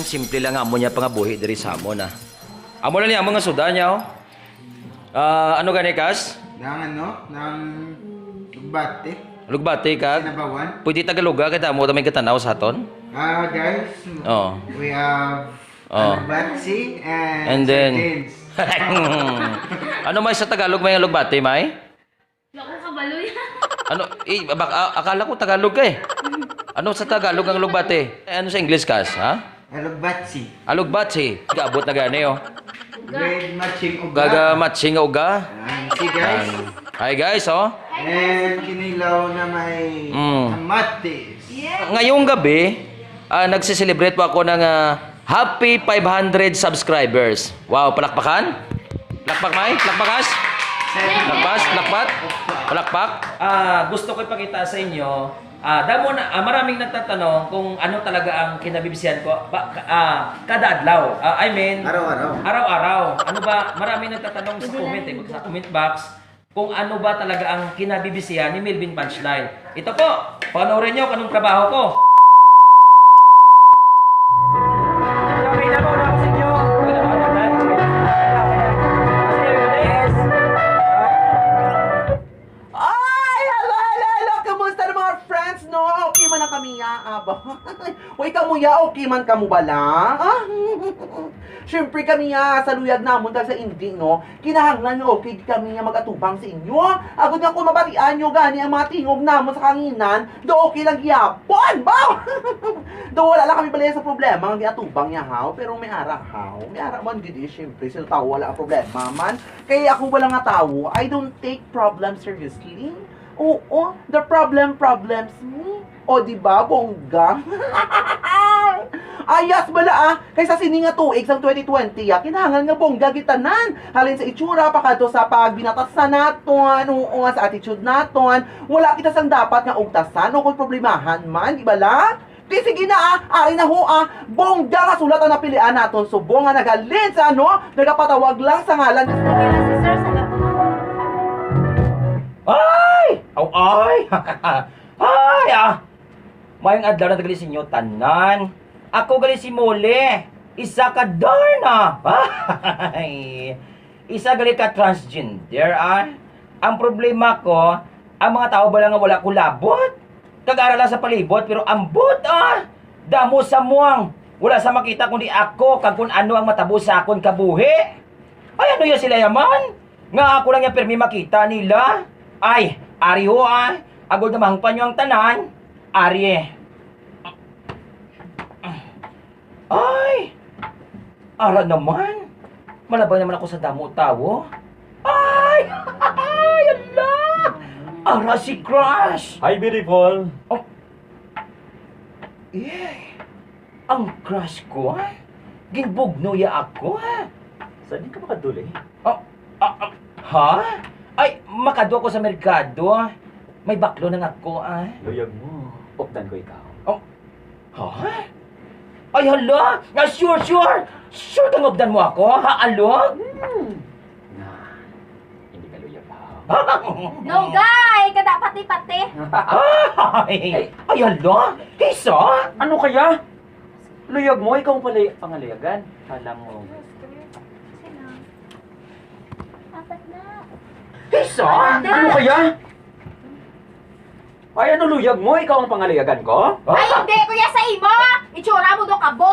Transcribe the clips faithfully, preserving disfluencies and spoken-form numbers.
Simple lang amo niya pangabuhi diri sa amon, ah. Amo lang ni amo nga sudan niya, oh. Ah, ano gani, Kas? Nang ano? Nang lugbate. Lugbati ka? Sinabawan. Pwede Tagaloga kay amo ta may katanaw sa aton. Ah, guys, Oh. we have Oh. Alubatsi and, And then, sardines. Ano may sa Tagalog may lugbati, may? Wala ko kabalo yan. Ano, eh, bak- a- akala ko Tagalog ka eh. Ano sa Tagalog ang lugbati? Eh, ano sa English, Kas, ha? Alubatsi. Alugbatsi. Gaabot na gani, oh. With matching uga. Gaga matching nga uga. Ayan. See, guys. Hi, guys, oh. And kinilaw na may Mm. kamatis. Ngayong gabi, ah, nagsiselebrate po ako ng ah, happy five hundred subscribers. Wow, palakpakan? Palakpak, May? Palakpakas? Palakpas? Palakpak? Palakpak? Ah, gusto ko ipakita sa inyo, ah, damo na, ah, maraming nagtatanong kung ano talaga ang kinabibisihan ko, ba, ka- ah, kada adlaw. Ah, I mean, Araw-araw. Araw-araw. Ano ba? Maraming nagtatanong sa comment, eh, sa comment box kung ano ba talaga ang kinabibisihan ni Melvin Punchline. Ito po, panoorin niyo kung anong trabaho ko. Okay na po, na sa inyo. Ay! Hello, hello, hello! Kumusta na, mga friends, no? Okay man lang kami ya, aba. Uy, kamo ya, okay man kamo bala? Ah? Siyempre kami ya, sa luyag namon kag sa indi, no? Kinahanglan nga okay gid kami nga mag-atubang sa inyo. Agod nga kung mabatian nyo gani ang mga tingog namon sa kanginan, do okay lang gyapon, ba? Do wala lang kami bala sa problema nga giatubang niya, haw. Pero may ara, haw. May ara man gid, eh, siyempre, sa tao wala ang problema man. Kay ako bala nga tawo, I don't take problem seriously. Oo, the problem problems me. O, di ba, bongga? Ayas bala, ah, kay sa sini nga tuig sang twenty twenty, ah, kinahanglan nga bongga gid tanan. Halin sa itsura, pakadto sa pagbinatasan naton, oo, sa attitude naton, wala kita sang dapat nga ugtasan o kung problemahan man, di bala? Di, sige na, ah, ari na ho, ah, bongga nga sulat ang napilian naton subong nga naghalin sa, ano, nagapatawag lang sa ngalan. Sige na si sir sa labas. Ay! Aw, ay! Ay, ah! Mayong adlaw na gali sa inyo tanan. Ako gali si Molly, isa ka Darna. Ay! Isa gali ka transgender, ah. Ang problema ko, ang mga tao bala nga wala ko labot. Kag ara lang sa palibot, pero ambot, ah. Damo sa muang. Wala sa makita kundi ako kag kung ano ang matabo sa akon kabuhi. Ay, ano ya sila yaman? Nga ako lang ya pirmi makita nila? Ay, ari ho, ah. Agod nga mahangpan nyo ang tanan. Ari. Ay! Ara naman! Malabay naman ako sa damo tawo. Ay! Ay, ala! Ara si Crush! Hi, beautiful! Eh, ang crush ko, ha? Ginbugno ya ako, ha? Saan ka makaduli? Ah, ah, ah, ha? Ay, makadto ako sa merkado. May baklo na nga ako, ah. Luyag mo. Updan ko ikaw. Oh, ha? Ay, hala! Nga, sure, sure! Sure kang updan mo ako, ha, alog? Na, hindi ka luyag ha. No, guy! Kada pati-pati. Ay! Ay, hala! Hisa? Ano kaya? Luyag mo, ikaw pala pangaluyagan. Alam mo. Apat na. Hisa? Ano kaya? Ay, ano luyag mo? Ikaw ang pangaluyagan ko? Ay, hindi! Kuya, sa imo! Itsura mo do kabo!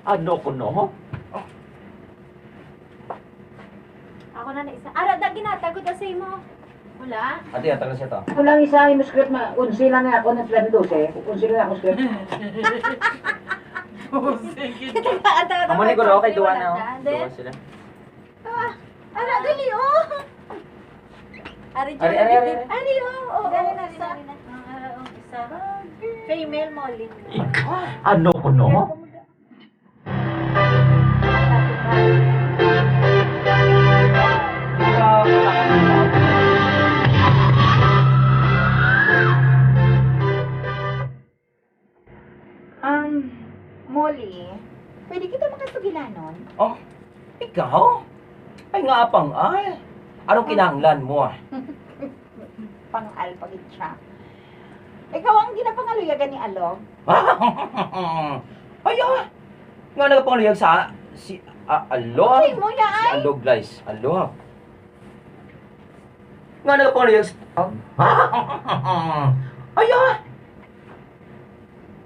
Ano ko, no? Ako na na isa. Ara, da, ginatag ko da sa imo. Wala. Ate, yata lang siya to. Ako lang isa, yung script na, unsi lang ako ng script, dose. Unsi lang ako script. Kita ka, ata, Amo ni Guro, kay duwa na, oh. Hindi. Duwa sila. Ah, ara, dali, oh! Ari, Ari, ari, ari, ari. Ari, oh, oh, oh, isa. Ang ara, oh, isa. Female Molly. Ano ko, no? Um, Molly, pwede kita makasugilanon? Oh, ikaw? Ay nga, pang-al. Anong kinahanglan mo? Pang-al pa gid siya. Ikaw ang ginapangaluyagan ni Alog? Ay, ah! Nga nagapangaluyag sa si, ah, alo? Ay, mo ya, Si ay. Alog, guys. Alo? Nga nagapangaluyag sa, ay, ah!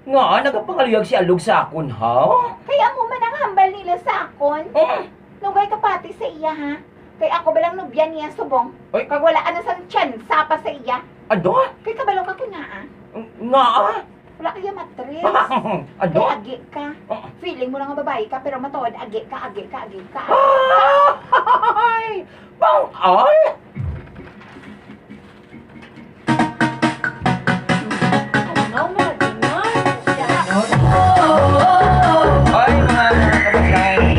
Nga nagapangaluyag si Alog sa akon, ha? Kay amo man ang hambal nila sa akon. Mm. Lugay ka pati sa iya, ha? Kay ako ba lang nobya niya subong? Ay. Kag wala ka na sang tsansa pa sa iya. Ano? Kay kabalo ka ko na, ah. Nga, ah? Wala kaya matres. Ano? Kay agi ka. Ah. Feeling mo lang nga babayi ka, pero matuod, agi ka, agi ka, agi ka, agi ka. Ay! Bang-, ay! Ay, mga kababayan.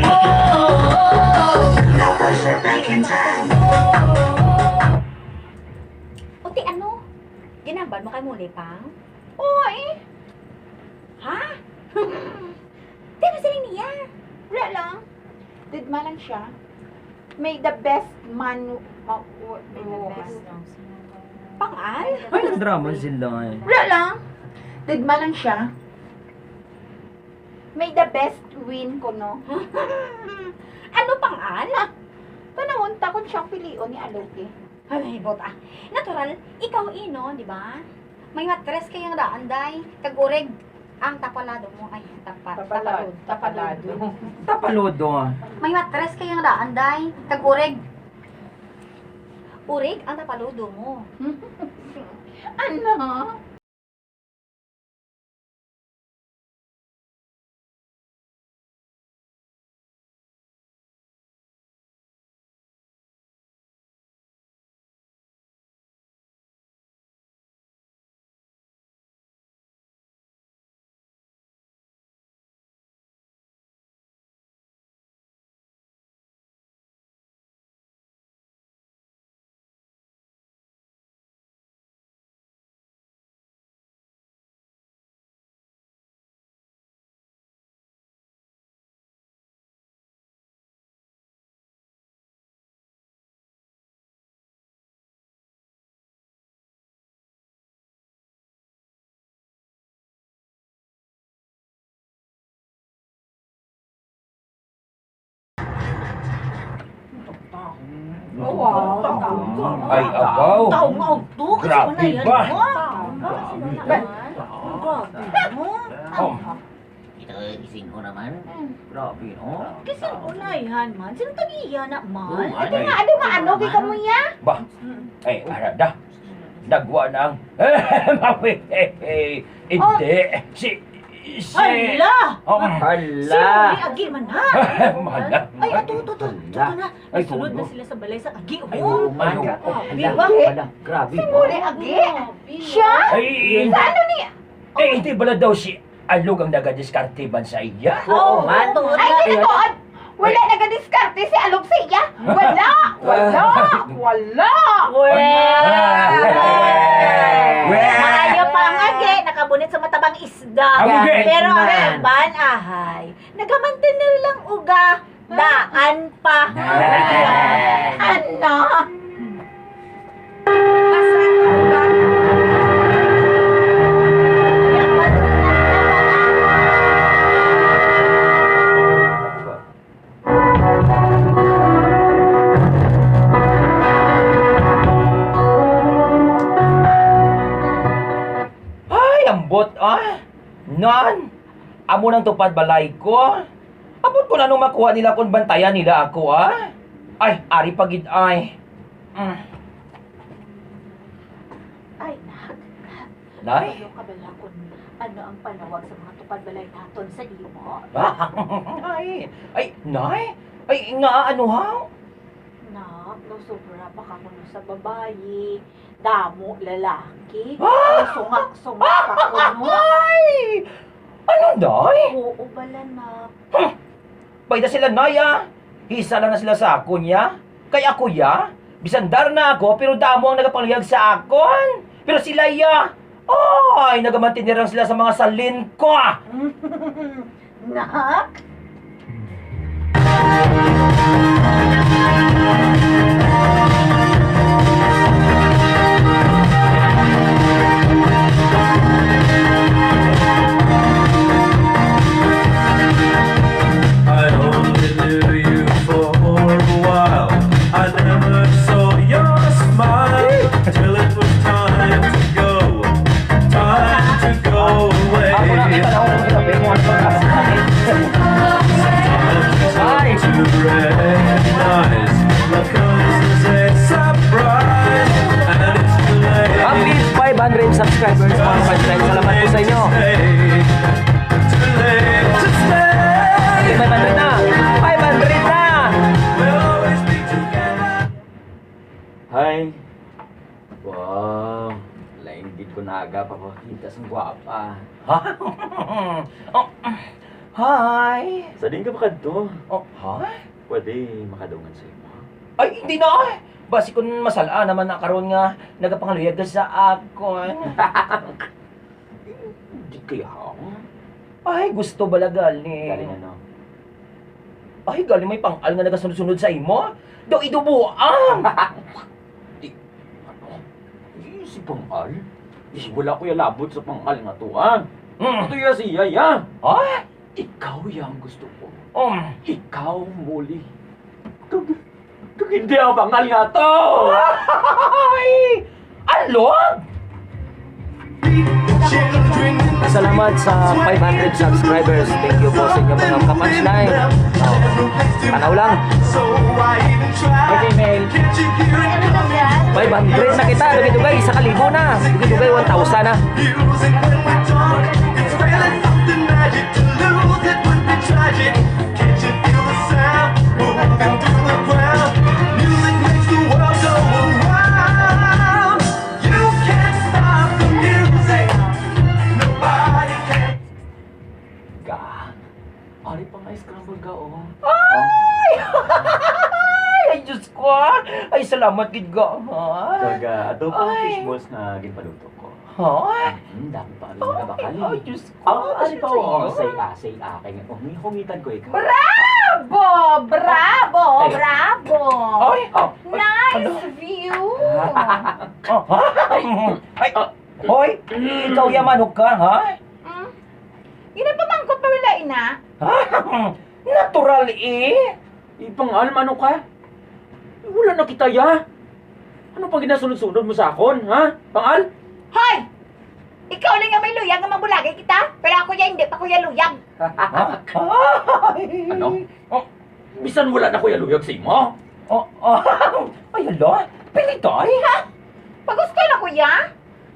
Uti, ano? Ginambal mo kay Muli, Pang? Oo, eh. Ha? Di ba sila niya? Wala lang. Didma lang siya. May the best man, ma-, wa-, May the wa-, best. Pang-an? Ay, nagdrama sila eh. Wala lang. Didma lang siya. May the best win ko, no? Ano, Pang-an? Tanawon ta kung siyang pilion ni Alog, eh. Ay, bot, ah. Natural, ikaw, Ino, di ba? May matres kay ang daan, day. Kag urig ang tapalado mo. Ay, tapa-, Tapalad-, tapalod-, tapalado. Tapalado. Tapalado, ah. May matres kay ang daan, day. Kag urig. Urig ang tapalado mo. Ano? Wow. Ay, abaw. Tao nga auto, kasi Grabe wala yan, ba? Wow. Grabe, no? Oh. Ito, isin ko naman. Hmm. Grabe, no? Kasi unayhan man. Sino tagiya na man? Oo, Ate ano nga, eh? ano nga, ano, kay kamo niya? Ba? Hmm. Eh, ara da. Nagwa na ang Hindi. Oh. Si, si Hala! Oh, hala! Si Muli agi man, ha? Hala. Ay, ato, ato, ato. Hala. Ato na. Ay, Nasunod na tulo. sila sa balay sa agi, oh. Ay, oo, man. Ay, oo. Grabe, Hala. ba? Hala. Grabe, Si ba? Muli agi? Grabe, Siya? no? Ay, Sa hindi. ano ni Eh, hindi bala daw si Alog ang nagadiskarte man sa iya? Oo, Oo, man. tuod Ay, na. tinuod! Wala nagadiskarte si Alog sa iya! Wala! Wala! Wala! Well. Well. Maayo pa ang agi, nakabunit sa matabang isda. Ang agi. Pero ang Man. uban, ahay, nagamantener lang uga. Daan pa. Ano? Ay, ambot, ah. Nan, amo nang tupad balay ko. Ambot ko na nung makuha nila kung bantayan nila ako, ah. Ay, ari pa gid, ay. Mm. Ay, nak. Nay? Ano ka bala kung ano ang panawag sa mga tupad balay naton sa imo? Ay, ay, nay? Ay, nga ano, ha? Nak, no, sobra pa ka kuno sa babayi. Damo lalaki. Ah! Sunga-sunga ka kuno. Ay! Ano, nay? Oo, bala, nak. Huh! Bayda sila, nay, ah. Hisa lang na sila sa akon, ya. Kay ako, ya, bisan dar na ako, pero damo ang nagapangluyag sa akon. Pero sila, ya, ay, nagamantener lang sila sa mga salin ko, ah. Nak? Subscribers, mga ka-punchline, salamat po sa inyo. Five hundred na! Five hundred na! Hi. Wow. Lain gid ko na aga papakita sa gwapa. Ha? Oh. Hi. Sa diin ka makadto? Oh, hi. Pwede makadungan sa imo? Ay, hindi na, ay. Basi kun masal-a naman na karon nga nagapangaluyag ka sa akon. Di kaya, ha? Ay, gusto bala gali. Galing ano? Ay, gali may pang-al nga nagasunod-sunod sa imo? Daw idubuang! Di, ano? Di, si pang-al? Di, wala ko ya labot sa pang-al nga to, ha? Mm. Ito ya siya, ya. Ah? Ikaw ya ang gusto ko. Um. Ikaw, Molly. Kag, kag hindi ang pang-al nga to. Ay! Alon! Salamat sa five hundred subscribers. Thank you po sa inyo, mga ka-punchline. Oh, tanaw lang. Five hundred na kita. Dugay-dugay, isa ka libo na. Dugay-dugay, one thousand na. Ga. Ari pa nga scramble ga, oh. Ay! Ay, Diyos ko, ah. Ay, salamat gid ga, ha? Talaga, adobo ang fish balls nga ginpaluto ko. Ha? Mm, dami pa ang nagabakal. Ay, Diyos ko. Ang ari pa, oh, say ah, say ah. Kay, oh, may hungitan ko ikaw. Bravo! Bravo! Bravo! Ay, oh, nice view! Oh, ha? Ay, ay, hoy, ikaw ya manok ka, ha? Mm. Ginapamangkot pa wala, ina? Natural, eh. Ipang-al, manok ka? Wala na kita, ya. Ano pang ginasunod-sunod mo sa akon, ha? Pang-al? Hoy! Ikaw lang nga may luyag nga mabulagay kita, pero ako ya hindi pa ko ya luyag. Ha? Ano? Oh. Bisan wala na ko ya luyag sa imo. Oh, oh. Ay, hala. Pilitay. Ha? Pagusto na ko ya?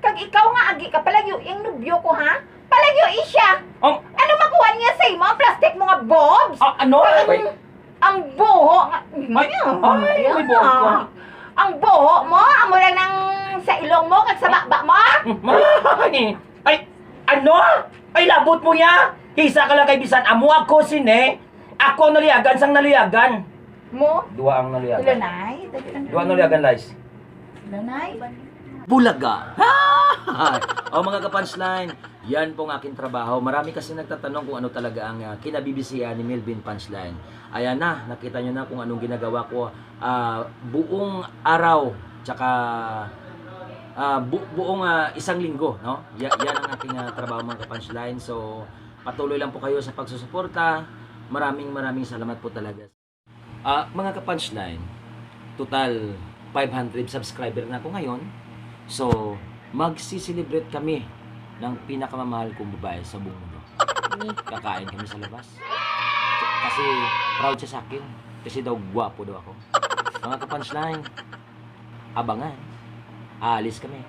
Kag ikaw nga agi ka, palayo ang nubyo ko, ha? Palayo siya. Oh. Ano makuha niya sa imo ang plastic mo nga bulbs? Ah, ano? Ang, ang buho nga. Ay, ay, may buho ka. Ang buho mo, amo lang nang sa ilong mo kag sa baba mo. Ay, ay, ano? Ay, labot mo ya. Isa ka lang kay bisan amo ako sini. Ako ang naluyagan sang naluyagan. Mo? Duha ang naluyagan. Ilanay? Duha ang naluyagan, Lice. Ilanay? Bulaga. O, mga ka-punchline, yan po ang aking trabaho. Marami kasi nagtatanong kung ano talaga ang, ah, kinabibisihan ni Melvin Punchline. Ayan na, nakita nyo na kung anong ginagawa ko. Ah, buong araw, tsaka, ah, bu-, buong, ah, isang linggo, no? Ya-, yan ang aking, ah, trabaho, mga ka-punchline. So, patuloy lang po kayo sa pagsusuporta. Maraming, maraming salamat po talaga. Ah, mga ka-punchline, total five hundred subscriber na ako ngayon. So, magsi-celebrate kami ng pinakamamahal kong babae sa buong mundo. Kakain kami sa labas. Kasi proud siya sa akin. Kasi daw gwapo daw ako. Mga ka-punchline, abangan. Aalis kami.